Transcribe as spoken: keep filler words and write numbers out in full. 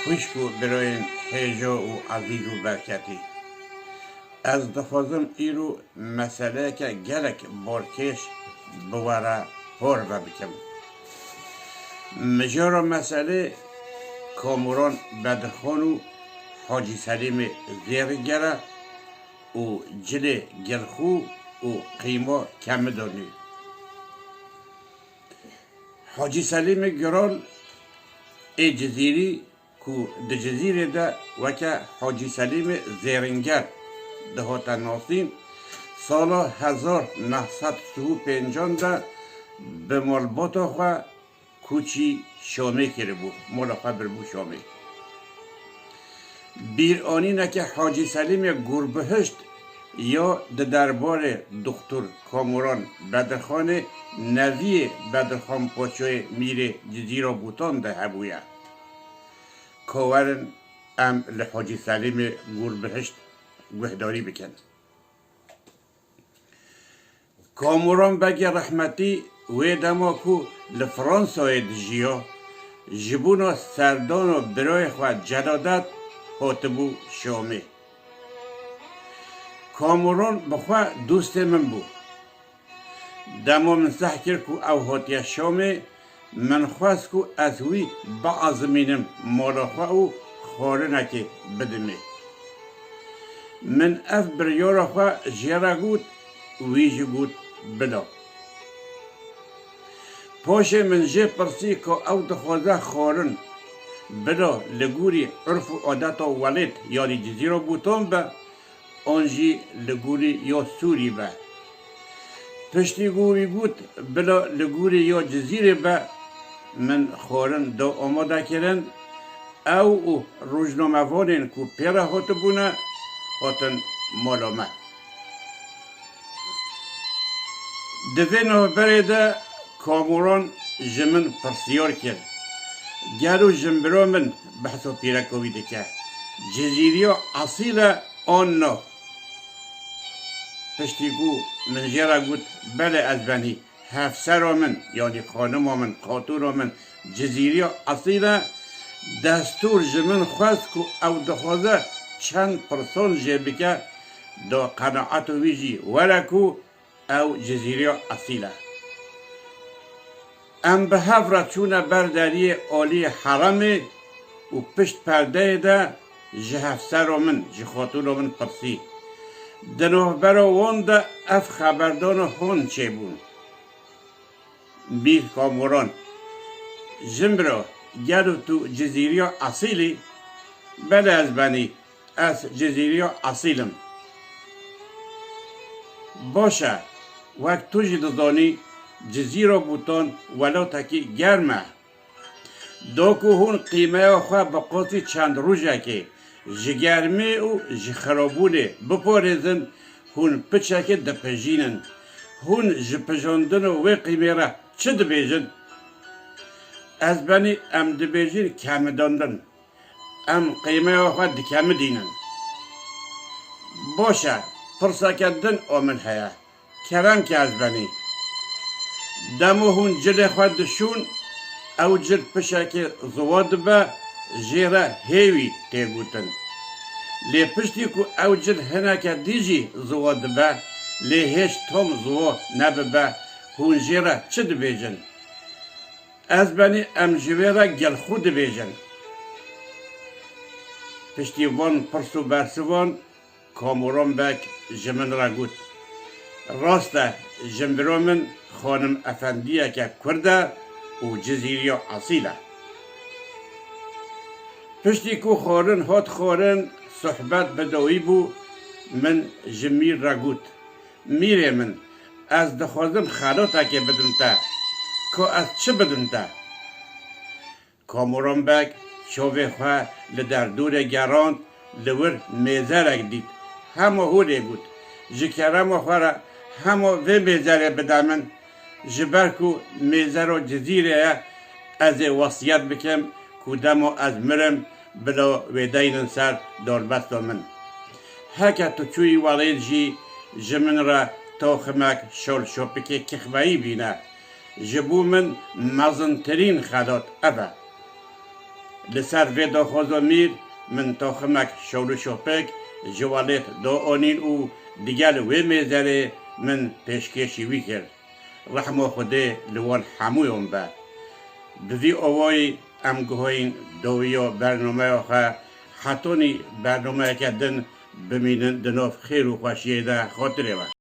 Xwişk û birayên hêja û ezîz û berketî, ez dixwazim îro meseleyeke gelek borkêş bi we re parve bikim. Mijara meselê Kamuran Bedirxan û Hacî Selîmê Zêringer e û cilê Gilxû û Qîma Kemidanî. Hacî Selîmê Giral ê Cizîrî ku di Cizîrê de weke Hacî Selîmê Zêringer dihate nasîn, sala hezar neh sed sî û pêncan de bi malbata xwe kûçî Şamê kiribû, mala xwe biribû Şamê. Bîranîneke Hacî Selîmê Gurbihişt ya di derbarê Dixtur Kamuran Bedirxanê, neviyê Bedirxan Paşayê Mîrê Cizîra Bûtan de hebûye. Ka werin em li Hacî Selîmê Gurbihişt guhdarî bikin. Kamuran Begê rehmetî wê dema ku li Fransayê dijiya, ji bona serdana birayê xwe Celadet hatibû Şamê. Kamuran bi xwe dostê min bû. Dema min seh kir ku ew hatiye Şamê, min xwest ku ez wî biazimînim mala xwe û xwarinekê bidimê. Min ev biryara xwe jê re got, wî jî got, bila. Paşê min jê pirsî ka ew dixwaze xwarin bila li gorî urf û adeta welêt, yanî Cizîra Bûtan be, an jî li gorî ya Sûrî be. Piştî ku wî got, bila li gorî ya Cizîrê be, min xwarin da amadekirin, ew û rojnamevanên ku pê re hatibûne, hatin mala me. Di vê navberê de Kamuran ji min pirsiyar kir, gelo jinbira min behsa pîreka wî dike, Cizîriya esîl e an na? Piştî ku min jê re got, belê ez benî, hevsera min, yanî xanima min, xatûna min Cizîriya esîl e, destûr ji min xwest ku ew dixwaze çend pirsan jê bike, da qenaeta wî jî were ku ew Cizîriya esîl e. Em bi hev re çûne ber deriyê aliyê heremê û pişt perdeyê de ji hevsera min, ji xatûna min pirsî, di navbera wan de ev xeberdana hon çêbûn. Mîr Kamuran, jinbiro, gelo tu Cizîriya esîl î? Belê ez benî, ez Cizîriya esîl im. Baş e, wek tu jî dizanî, Cizîra Bûtan welatekî germ e. Da ku hûn qîmeya xwe bi qasî çend rojekê ji germê û ji xirabûnê biparêzin, hûn piçekê dipijînin. Hûn ji pijandina wê qîmê re çi dibêjin? Ez benî, em dibêjin kemidandin. Em qîmeya xwe dikemidînin. Baş e, pirseke din a min heye. Kerem ke ez benî. Dema hûn cilê xwe dişûn, ew cil pişekê ziwa dibe, jê re hêwî tê gotin. Lê piştî ku ew cil hineke dî jî ziwa dibe, lê hêj tam ziwa nebibe, hûn jê re çi dibêjin? Ez benî, em ji wê re Gilxû dibêjin. Piştî van pirs û bersivan Kamuran Beg ji min re got, rast e, jinbiro min xanim efendiyeke kurd e û Cizîriya esîl e. Piştî ku xwarin hat xwarin, sohbet bi dawî bû, min ji mîr re got, mîrê min, ez dixwazim xelatekê bidim te. Ka ez çi bidim te? Kamuran Beg çavê xwe li derdorê gerand, li wir mêzerek dît. Hema holê got, ji kerema xwe re hema vê mêzerê bide min, ji ber ku mêzera Cizîrê ye, ez ê wesiyet bikim ku dema ez mirim, bila wê deynin ser darbesta min. Heke tu çûyî welêt jî, ji min re toximek şol şopikê kixveyî bîne. Ji bo min mezintirîn xelat ev e. Li ser vê daxwaza mîr min taximek şewlûşopik ji welêt da anîn û digel wê mêzerê min pêşkêşî wî kir. Rehma Xwedê li wan hemûyan be. Bi vî awayî em guhayîn dawiya bernameya xwe, hetanî bernameyeke din bimînin di nav xêr û xweşiyê de. Xatirê we.